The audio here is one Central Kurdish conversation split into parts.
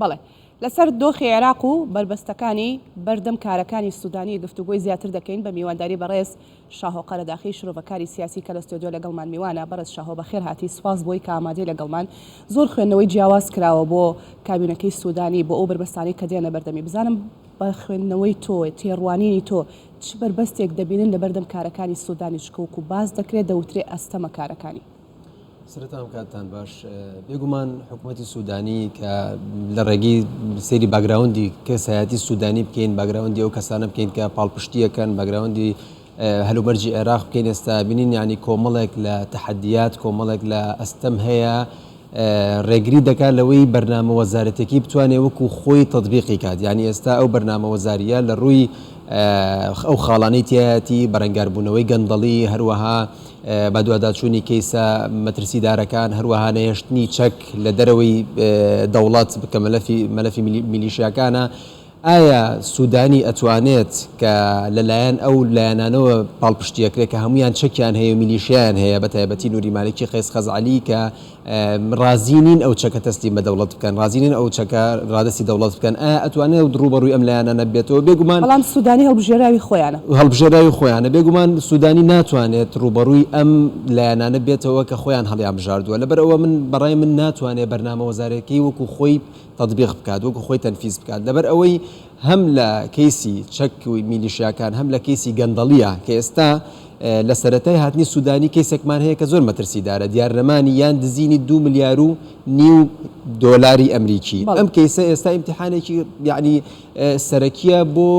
بەڵێ. لەسەر دۆخی عێراق و بەربەستەکانی بەردەم کارەکانی سودانی گفتوگۆی زیاتر دەکەین بە میوانداری بەڕێز شاهۆ قەرەداخی شرۆڤەکاری سیاسی کە لە ستۆدیۆ لەگەڵمان میوانە. بەڕێز شاهۆ بەخێر هاتی، سوپاس بۆی کە ئامادەی لەگەڵمان. زۆر خوێندنەوەی جیاواز کراوە بۆ کابینەکەی سودانی، بۆ ئەو بەربەستانەی کە دێنە بەردەمی. بزانم بە خوێندنەوەی تۆ، تێڕوانینی تۆ چ بەربەستێک دەبینن لەبەردەم کارەکانی سودانی، چونکە وەکو باس دەکرێت دەوترێ ئەستەمە کارەکانی. سەرەتا ئەم کاتتان باش. بێگومان حکوومەتی سوودانی کە لە ڕێگەی سەیری background ی کەسایەتی سوودانی بکەین، background ی ئەو کەسانە بکەین کە پاڵپشتیەکەن، background ی هەلومەرجی عێراق بکەین، ئێستا بینین یعنی کۆمەڵێک لە تەحەدیات، کۆمەڵێک لە ئەستەم هەیە ڕێگری دەکات لەوەی بەرنامە وەزارەتەکەی بتوانێت وەکو خۆی تەتبیقی کات. یعنی ئێستا ئەو بەرنامە وەزاریە لە ڕووی ئەو خاڵانەی تیایەتی، بەرەنگاربوونەوەی گەندەڵی، هەروەها بەدواداچوونی کەیسە مەترسیدارەکان، هەروەها نەهێشتنی چەک لە دەرەوەی دەوڵەت کە مەلەفی مەلەفی میلیشیاکانە، ئایا سودانی ئەتوانێت کە لەلایەن ئەو لایەنانەوە پاڵپشتی ئەکرێت کە هەموویان چەکیان هەیە و میلیشیایان هەیە، بەتایبەتی نوری مالکی قەیس خەزعەلی کە ڕازی نین ئەو چەکە تەسلیم بە دەوڵەت بکەن، ڕازی نین ئەو چەکە ڕادەستی دەوڵەت بکەن، ئایا ئەتوانێت ڕووبەڕووی ئەم لایەنانە ببێتەوە؟ بێگومان. بەڵام سودانی هەڵبژێراوی خۆیانە. هەڵبژێراوی خۆیانە، بێگومان سودانی ناتوانێت ڕووبەڕووی ئەم لایەنانە بێتەوە کە خۆیان هەڵیانبژاردووە، لەبەرئەوە من بەڕای من ناتوانێت بەرنامە وەزارەکەی وەکو خۆی تەتبیق بکات، وەکو خۆی تەنفیز بکات، لەبەر ئەوەی هەم لە کەیسی چەک و میلیشیاکان هەم لە کەیسی گەندەڵیە کە ئێستا لە سەرەتای هاتنی سودانی کەیسێکمان هەیە کە زۆر مەترسیدارە، دیارنەمانی یان دزینی دوو ملیار و نیو دۆلاری ئەمریکی، ئەم کەیسە ئێستا ئیمتیحانێکی یەعنی سەرەکیە بۆ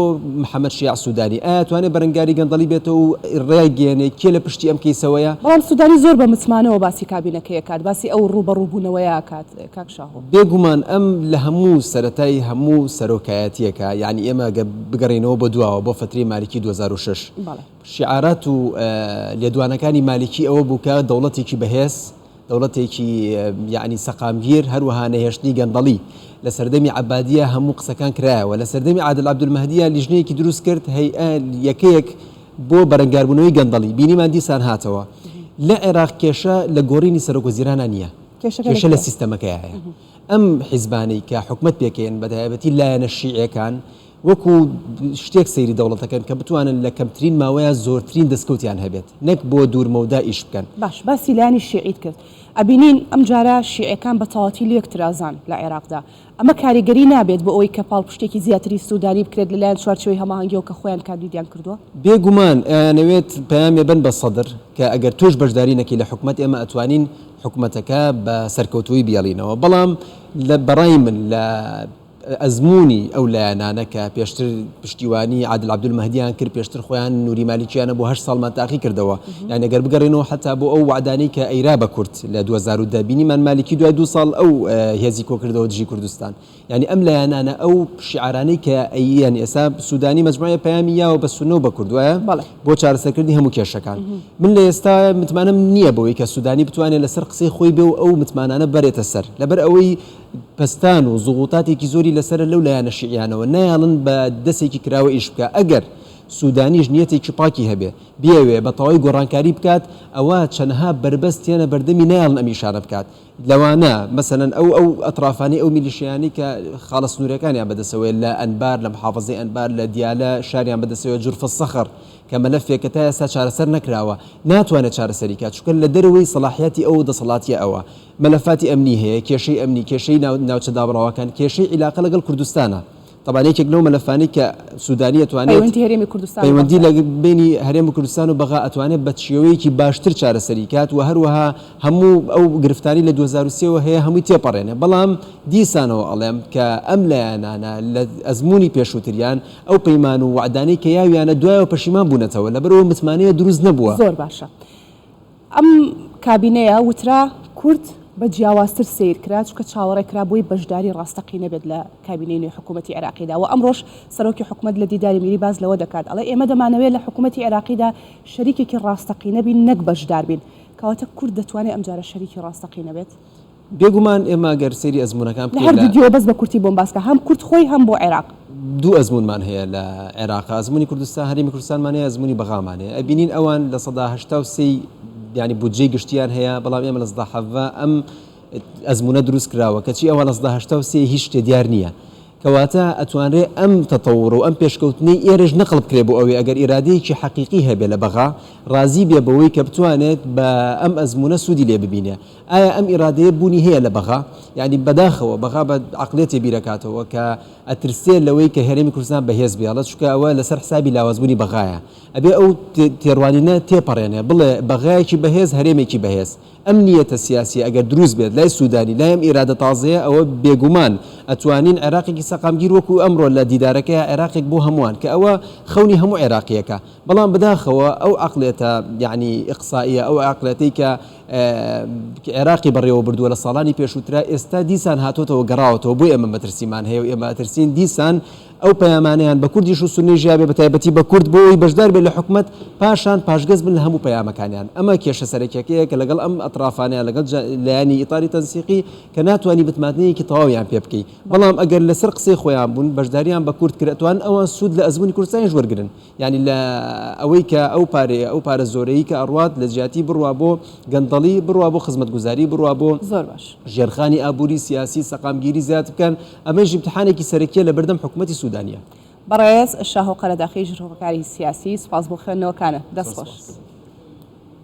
محەمەد شیاع سودانی، ئایا توانێت بەرەنگاری گەندەڵی بێتەوە و ڕایگەیەنێ کێ لە پشتی ئەم کەیسەوەیە؟ بەڵام سودانی زۆر بە متمانەوە باسی کابینەکەی ئەکات، باسی ئەو ڕووبەڕووبوونەوەیە ئەکات کاک شاهۆ. بێگومان ئەم لە هەموو سەرەتای هەموو سەرۆکایەتیەکە، یانی ئێمە گەر بگەڕێینەوە بۆ دواوە بۆ فەترەی مالیکی 2006 شیعارات و لێدوانەکانی مالیکی ئەوە بوو کە دەوڵەتێکی بەهێز، دەوڵەتێکی یەعنی سەقامگیر، هەروەها نەهێشتنی گەندەڵی. لە سەردەمی عەبادیە هەموو قسەکان کرایەوە. لە سەردەمی عادل عەبدولمەهدیە لیژنەیەکی دروست کرد، هەیئە یەکەیەک بۆ بەرەنگاربوونەوەی گەندەڵی. بینیمان دیسان هاتەوە. لە عێراق کێشە لە گۆڕینی سەرۆکوەزیرانا نییە. کێشە لە سیستەمەکەیا هەیە. ئەم حیزبانەی کە حکومەت پێکەیەن، بەتایبەتی لایەنە شیعیەکان، وەکو شتێک سەیری دەوڵەتەکەن کە بتوانن لە کەمترین ماوەیا زۆرترین دەستکەوتیان هەبێت نەک بۆ دوور مەودا ئیش بکەن. باش باسی لایەنی شیعیت کرد ئەبینین ئەمجارە شیعەکان بە تەواتی لێک ترازان لە عێراقدا ئەمە کاریگەری نابێت بۆ ئەوەی کە پاڵپشتێکی زیاتری سودانی بکرێت لە لایەن چوارچێوەی هەماهەنگیەوە کە خۆیان کاندیدیان کردووە؟ بێ گومان ئەیانەوێت پەیامێ بەن بە سەدر کە ئەگەر تۆش بەشداری نەکەی لە حکومەت ئێمە ئەتوانین حکومەتەکە بە سەرکەوتوویی بیەڵینەوە بەڵام لە بەڕای من لە ئەزموونی ئەو لایەنانە کە پێشتر پشتیوانی عادل عەبدولمەهدیان کرد، پێشتر خۆیان نوری مالیکیانە بۆ هەشت ساڵمان تاقی کردەوە. یانی ئەگەر بگەڕێینەوە حەتا بۆ ئەو وەعدانەی کە ئەیرا بە کورد لە 2010 بینیمان مالیکی دوای دوو ساڵ ئەو هێزی کۆکردەوە دژی کوردستان. یانی ئەم لایەنانە ئەو شیعارانەی کە ئەیەن ئێستا سودانی مەجموعەیە پەیامی یاوە بە سوننە و بە کورد وایە؟ بەڵێ. بۆ چارەسەرکردنی هەموو کێشەکان. من لە ئێستا متمانەم نییە بەوەی کە سودانی بتوانێت لەسەر قسەی خۆی بێ و ئەو متمانانە بەرێتە سەر. لەبەر ئەوەی پەستان و زغوتاتێکی زۆری لەسەرە لەو لایەنە شیعیانەوە نایەڵن بە دەسێکی کراوە ئیش بکا، ئەگەر سودانیش نیەتێکی پاکی هەبێ بیەوێ بە تەواوی گۆڕانکاری بکات ئەوا چەنەها بەربەست تێنە بەردەمی نایەڵن ئەم ئیشانە بکات لەوانە مەسەلەن ئەو ئەو ئەترافانەی ئەو میلیشیانەی کە خاڵە سنوریەکانیان بەدەسەوەیە لە ئەنبار لە محافەزەی ئەنبار لە دیالە شاریان بەدەسەوەیە جورف الصخر کە مەلەفێکە تا ئێستا چارەسەر نەکراوە ناتوانێت چارەسەری کات چونکە لە دەرەوەی سەڵاحیاتی ئەو دەسەڵاتیە ئەوە مەلەفاتی ئەمنی هەیە، کێشەی ئەمنی، کێشەی ناوچە دابڕاوەکان، کێشەی عیلاقە لەگەڵ کوردستانە. تەبعەن یەکێک لەو مەلەفانەی کە سودانی ئەتوانێت پەیوەندی هەرێمی کوردستان و پەیوەندی لە بەینی هەرێمی کوردستان و بەغا ئەتوانێت بە شێوەیەکی باشتر چارەسەری کات و هەروەها هەموو ئەو گرفتانەی لە 2003 وە هەیە هەمووی تێپەڕێنێ. بەڵام دیسانەوە ئەڵێم کە ئەم لایەنانە لە ئەزموونی پێشووتریان ئەو پەیمان و وەعدانەی کە یاویانە دوایەوە پەشیمان بوونەتەوە لەبەرئەوە متمانەیە دروست نەبووە. زۆر باشە. ئەم کابینەیە وترا کورد بە جیاوازتر سەیر کرا، چونکە چاوەڕێ کرا بۆی بەشداری ڕاستەقینە بێت لە کابینەی نوێی حکوومەتی عێراقیدا و ئەمڕۆش سەرۆکی حکومەت لە دیداری میری باس لەوە دەکات ئەڵێ ئێمە دەمانەوێت لە حکوومەتی عێراقیدا شەریکێکی ڕاستەقینە بین نەک بەشدار بین. کەواتە کورد دەتوانێت ئەمجارە شەریکی ڕاستەقینە بێت؟ بێگومان ئێمە گەر سەیری ئەزموونەکان بکەین لە هەردوو دیوە بەس بە کورتی بۆم باس کە هەم کورد خۆی هەم بۆ عێراق. دوو ئەزموونمان هەیە لە عێراق ئەزموونی کوردستان هەرێمی کوردستانمان هەیە ئەزموونی بەغامان هەیە ئەبینین ئەوان 83% ی یانی بودجەی گشتیان هەیە بەڵام ئێمە 17% ئەم. ئەزموونە دروست کراوە، کەچی ئەوان 83% هیچ شتێ دیار نییە. کەواتە ئەتوانرێ ئەم تەتەوڕ و ئەم پێشکەوتنەی ئێرەش نەقڵ بکرێ بۆ ئەوێ ئەگەر ئیرادەیەکی حەقیقی هەبێ لە بەغا ڕازی بێ بەوەی کە بتوانێت بە ئەم ئەزموونە سوودی لێ ببینێ. ئایا ئەم ئیرادەیە بوونی هەیە لە بەغا؟ یانی بەداخەوە بەغا بە عەقڵیەتێ بیرەکاتەوە کە ئەترسێ لەوەی کە هەرێمی کوردستان بەهێز بێ ئەڵێ چونکە ئەوە لەسەر حسابی لاوازبوونی بەغایە. ئەبێ ئەو تێڕوانینە تێپەڕێنێ بڵێ بەغایەکی بەهێز هەرێمێکی بەهێز. ئەم نیەتە سیاسیە ئەگەر دروست بێت لای سودانی، لای ئەم ئیرادە تازەیە ئەوە بێگومان ئەتوانین عێراقێکی سەقامگیر وەکو ئەمڕۆ لە دیدارەکەیا عێراقێک بۆ هەمووان کە ئەوە خەونی هەموو عێراقیەکە بەڵام بەداخەوە ئەو عەقڵێتە یەعنی ئیقسائیە ئەو عەقڵێتەی کە عێراقی بەڕێوە بردووە لە ساڵانی پێشووترا ئێستا دیسان هاتۆتەوە گەڕاوەتەوە بۆ ئێمە مەترسیمان هەیە و ئێمە ئەترسین دیسان ئەو پەیامانەیان بە کوردیش و سوننەیش یابێ بە تایبەتی بە کورد بۆ ئەوەی بەشدار بێت لە حکومەت پاشان پاشگەز بن لە هەموو پەیامەکانیان ئەمە کێشە سەرەکیەکەیە کە لەگەڵ ئەم ئەترافانەیان لەگەڵ لایەنی ئیتاری تەنسیقی کە ناتوانی متمادنەیەکی تەواویان پێ بکەی بەڵام ئەگەر لەسەر قسەی خۆیان بوون بەشداریان بە کورد کرد ئەتوانن ئەوان سوود لە ئەزموونی کوردستانیش وەرگرن یانی لە ئەوەی کە ئەو پارەیە ئەو پارە زۆرەی کە ئەڕوات لە جیاتی بڕوا بۆ گەندەڵی بڕوا بۆ خزمەتگوزاری بڕوا بۆ زۆر باش. ژێرخانی ئابووری سیاسی سەقامگیری زیاد بکەن ئەمەیش ئیمتحانێکی سەرەکیە لە بەردەم حکومەتی سودانیە. بەڕێز شاهۆ قەرەداخی ژرۆڤەکاری سیاسی سوپاس بۆ خوێندنەوەکانت. دەست زۆر خۆش. سوپاس.